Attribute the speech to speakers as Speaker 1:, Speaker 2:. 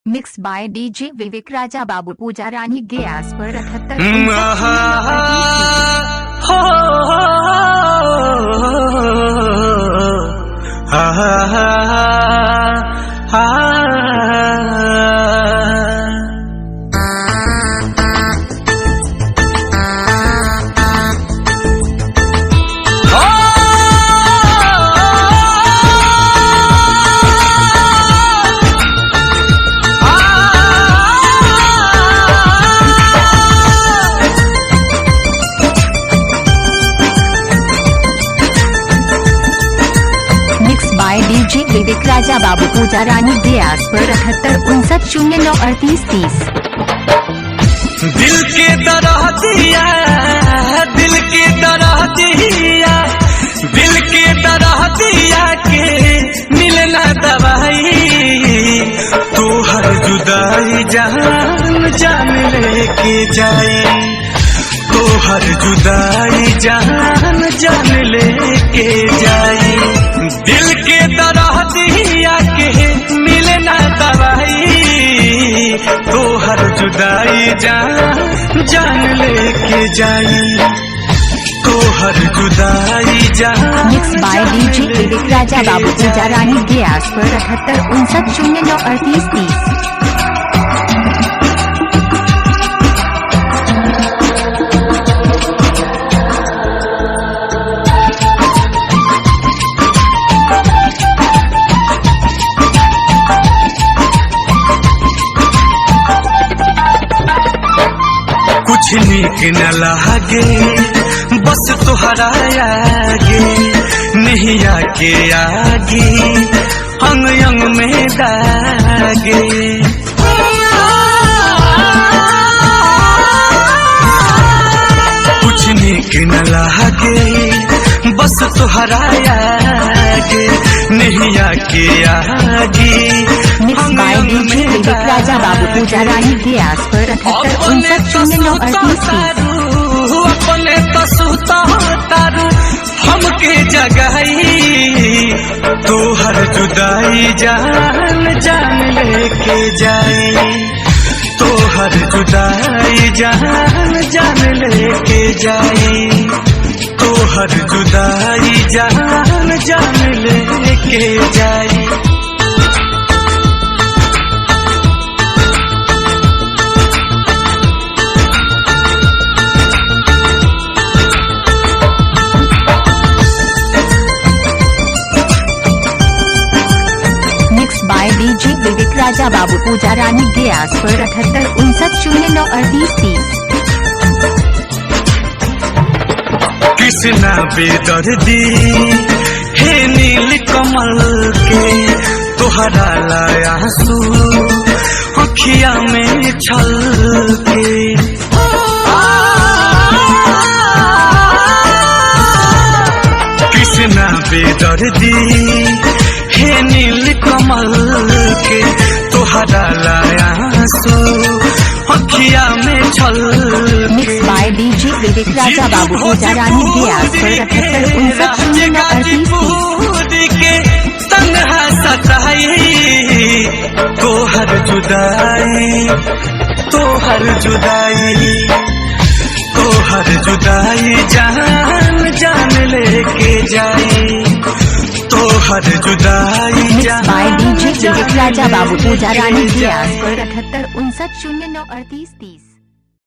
Speaker 1: Mix by DJ Vivek Raja Babu Pooja Rani Gayas पर 78 59 09 38 30। Mix by DJ Vivek Raja Babu Pooja Rani Gayas पर 78 59 09 38 30।
Speaker 2: दिल के तरह दिया, दिल के तरह दिया, दिल के तरह दिया के मिलना दवाई, तू हर जुदाई जान जान लेके जाई, तू हर जुदाई जान जान लेके जाई। दिल के तरह दिया के मिलना दवाई, तू हर जुदाई जान जान लेके जाई, तू हर जुदाई जान।
Speaker 1: Mix by DJ Vivek Raja Babu Pooja Rani Gayas पर 78 59 09 38 30।
Speaker 2: कुछ नीक न लागे बस तुहरा आगे, नहिया के आगे अंग अंग में दागे। कुछ नीक न लागे बस तुहरा आगे, नहिया के आगे
Speaker 1: मिक्स
Speaker 2: अंग
Speaker 1: बाय
Speaker 2: अंग
Speaker 1: डीजे
Speaker 2: में
Speaker 1: विवेक राजा बाबू पूजा रानी गयास पर 78
Speaker 2: अपने
Speaker 1: 59 09 38 30।
Speaker 2: अपने तो सुता तारू हमके जगाई, तू हर जुदाई जान जान लेके जाई, तू हर जुदाई जान जान लेके जाई, तू हर जुदाई जान जान लेके जाई।
Speaker 1: Mix by DJ Vivek Raja Babu Pooja Rani Gayas पर 78 59 09 38 30।
Speaker 2: कृष्णा बेदर्दी हे नील कमल के, तोहरा लाया सू अखिया में छल के। कृष्णा बेदर्दी हे नील कमल के, तोहरा लाया सू अखिया में छल।
Speaker 1: Mix by DJ Vivek Raja Babu Pooja Rani Gayas पर 78 59 09 38 30।
Speaker 2: के तन्हा सताई, तोहर जुदाई, तोहर जुदाई, तोहर जुदाई जान जान लेके जाई, तोहर जुदाई
Speaker 1: मिक्स बाय
Speaker 2: जान
Speaker 1: डीजे विवेक
Speaker 2: जान
Speaker 1: राजा बाबू पूजा रानी
Speaker 2: लेके
Speaker 1: गयास
Speaker 2: जाई।
Speaker 1: पर 78 59 09 38 30।